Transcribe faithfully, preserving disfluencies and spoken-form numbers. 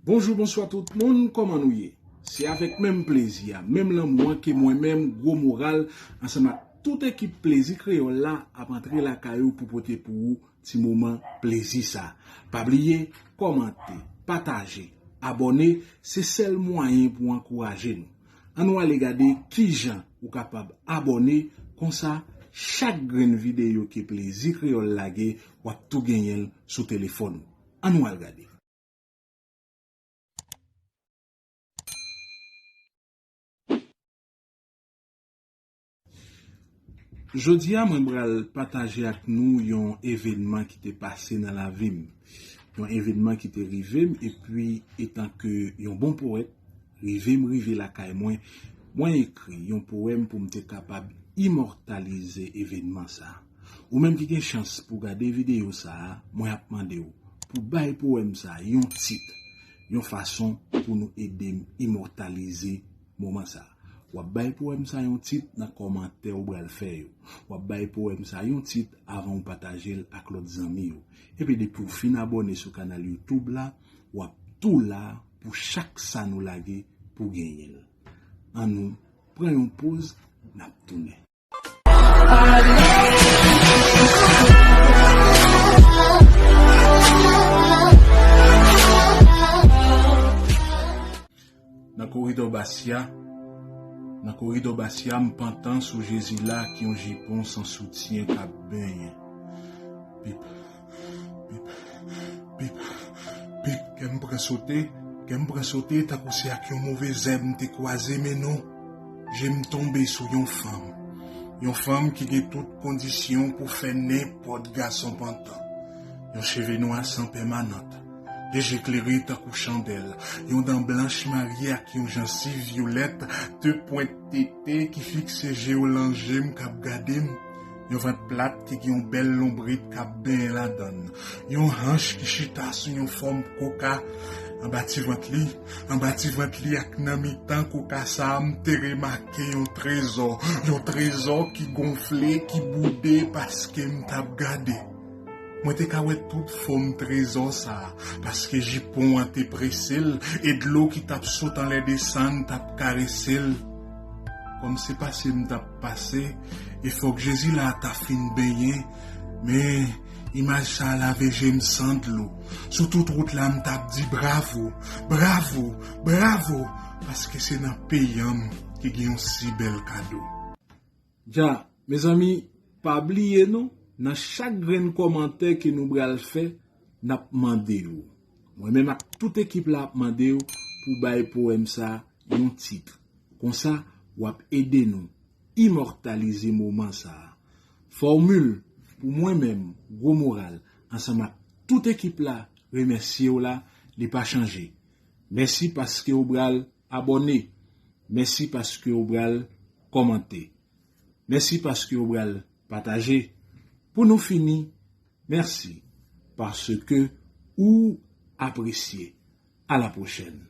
Bonjou, bonswa tout moun, kòman nou ye? Se avèk menm plezi a, menm lanmou an ke mwen menm, Gwo Moral, ansanm ak tout ekip Plezi Kreyòl la ap antre lakay ou pou pote pou ou ti moman plezi sa. Pa bliye, kòmante, pataje, abòne, se sèl mwayen pou ankouraje nou. Ann nou ale gade kijan ou kapab abòne, konsa chak grenn videyo ke Plezi Kreyòl lage, w ap tou genyen l sou telefòn ou. Ann nou al gade. Jodi a, mwen pral pataje ak nou yon evènman ki te pase nan lavi m. Yon evènman ki te rive m, epi etan ke yon bon powèt, rive m rive lakay mwen, mwen ekri yon powèm pou m te kapab imòtalize evènman sa a. Ou menm ki gen chans pou gade videyo sa a, mwen ap mande w pou bay powèm sa a yon tit, yon fason pou nou ede m imòtalize moman sa a. W ap bay powèm sa a yon tit nan kòmantè ou pral fè yo. W ap bay powèm sa a yon tit avan w pataje l ak lòt zanmi yo. Epi depi w fin abòne sou kanal YouTube la, w ap tou la pou chak sa nou lage pou genyen l. Ann nou pran yon poz, n ap tounen. Nan koridò Basya, nan koridò Basya, m pantan sou Jezi la ak yon jipon san soutyen k ap benyen. Pip, pip, pip, pip, kè m pran sote, kè m pran sote tankou se ak yon move zèb m te kwaze, men non. Je m tonbe sou yon fanm. Yon fanm ki gen tout kondisyon pou fè nenpòt gason pantan. Yon cheve nwa san pèmanant. De je klere tankou chandèl. Yon dan blanch marye ak yon jansiv vyolèt. De pwent tete ki fikse je yo lan je m k ap gade m. Yon vant plat ki gen yon bèl lonbrit k ap benyen ladan l. Yon hanch ki chita sou yon fòm koka. Anba ti vant li, anba ti vant li ak nan mitan koka sa a, m te remake yon trezò. Yon trezò ki gonfle, ki boude paske m t ap gade. Mwen te ka wè tout fòm trezò sa a, paske jipon an te prese l, e dlo ki t ap sot anlè desann t ap karese l. Kòm se pase m t ap pase, e fòk Jezi la ta fin benyen, men imaj sa a lave je m san dlo. Sou tout wout la, m t ap di bravo, bravo, bravo, paske se nan peyi an m ki gen yon si bèl kado. Dja, mezanmi, pa bliye non, nan chak grenn kòmantè ke nou pral fè, n ap mande w. Mwen menm ak tout ekip la ap mande w pou bay powèm sa a yon tit. Konsa, w ap ede nou imòtalize moman sa a. Fòmil pou mwen menm, Gwo Moral, ansanm ak tout ekip la, remèsye w la, li pa chanje. Mèsi paske w pral abòne. Mèsi paske w pral kòmante. Mèsi paske w pral pataje. Pou nou fini, mèsi paske ou apresye. A la pwochèn.